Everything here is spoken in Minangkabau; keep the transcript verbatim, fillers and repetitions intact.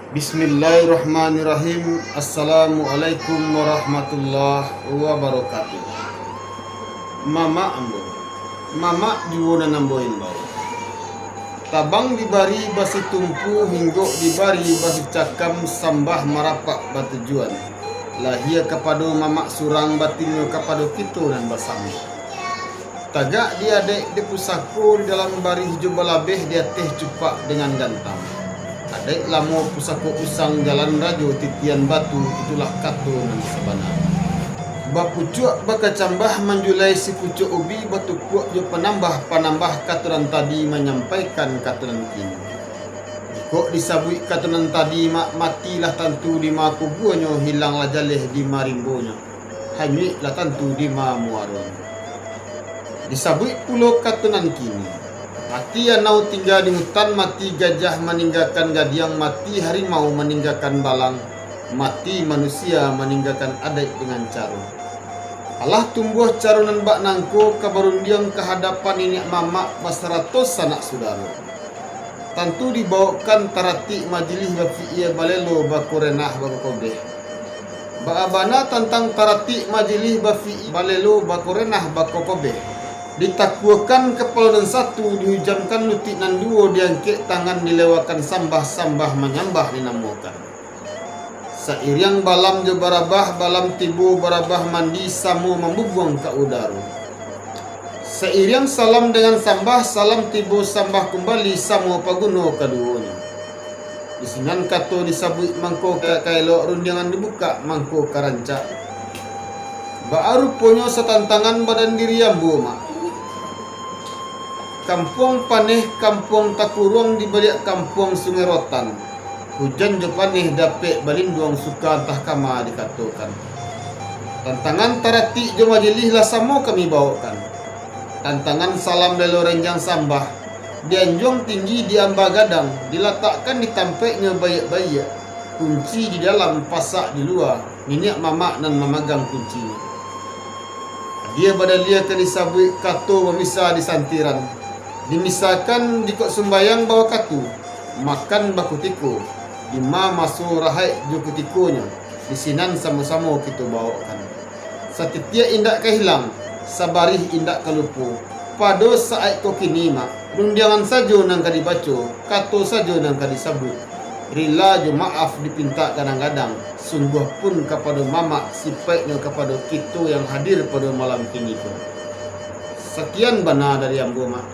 Bismillahirrahmanirrahim. Assalamualaikum warahmatullahi wabarakatuh. Mamak ambo, mamak juo nan ambo imbau. Tabang dibari basitumpu, hinggok dibari basicakam, sambah marapak batujuan. Lahia kapado mamak surang, batinnyo kapado kito nan basamo. Tagak di adaik di pusako, di dalam barih jo balabeh, di ateh cupak dengan gantang. Adaik lamo pusako usang, jalan rajo titian batu, itulah kato nan sabana. Bapucuak bakacambah, manjulai sipucuak ubi, batukuak jo panambah, panambah kato nan tadi, manyampaikan kato nan kini. Jikok disabuik kato nan tadi, mak, matilah tantu di ma kubuanyo, hilanglah jaleh di ma rimbonyo, hanyuiklah tantu di ma muaronyo. Disabuik pulo kato nan kini, mati anau tingga di hutan, mati gajah maninggakan gadiang, mati harimau maninggakan balang, mati manusia maninggakan adaik dengan caro. Alah tumbuah caro nan bak nangko, ka barundiang ka hadapan niniak mamak basarato sanak sudaro. Tantu dibaokkan taratik majilih bafikia, balelo bakorenah bakokobeh. Baa bana tantang taratik majilih bafikia, balelo bakorenah bakokobeh. Ditakuakan kapalo nan satu, dihujamkan lutik nan duo, diangkek tangan, dilewakan sambah, sambah manyambah dinamokan. Sairiang balam jo barabah, balam tibo barabah mandi, samo mambubuang ka udaro. Sairiang salam dengan sambah, salam tibo sambah kumbali, samo paguno kaduonyo. Di sinan kato disabuik mangko ka, ka elok, rundiangan dibukak mangko ka rancak. Baa ruponyo satantangan badan diri ambo, mak. Kampuang Paneh, Kampuang Takuruang, di baliak Kampuang Sungai Rotan. Hujan jo paneh dapek balinduang, suka antah kama dikatokan. Tantangan taratik jo majilih lah samo kami baokkan. Tantangan salam lelo renjang sambah, dianjuang tinggi, diamba gadang, dilatakkan di tampaiknyo baiak-baiak, kunci di dalam, pasak di lua, niniak mamak nan mamagang kuncinyo. Dia badalia ka disabuik kato bamisa di santiran, dimisakan jikok sumbayang bawakatu, makan bakutiko, di ma maso rahaik jo kutikonyo, di sinan samo-samo kito baokkan. Satitiak indak ka hilang, sabarih indak ka lupo. Pado saat ko kini, mak, rundiangan sajo nan ka dibaco, kato sajo nan ka disabuik. Rila jo maaf dipintak gadang-gadang, sungguah pun kapado mamak, sipaiknyo kapado kito yang hadir pado malam kini ko. Sakian bana dari ambo, mak.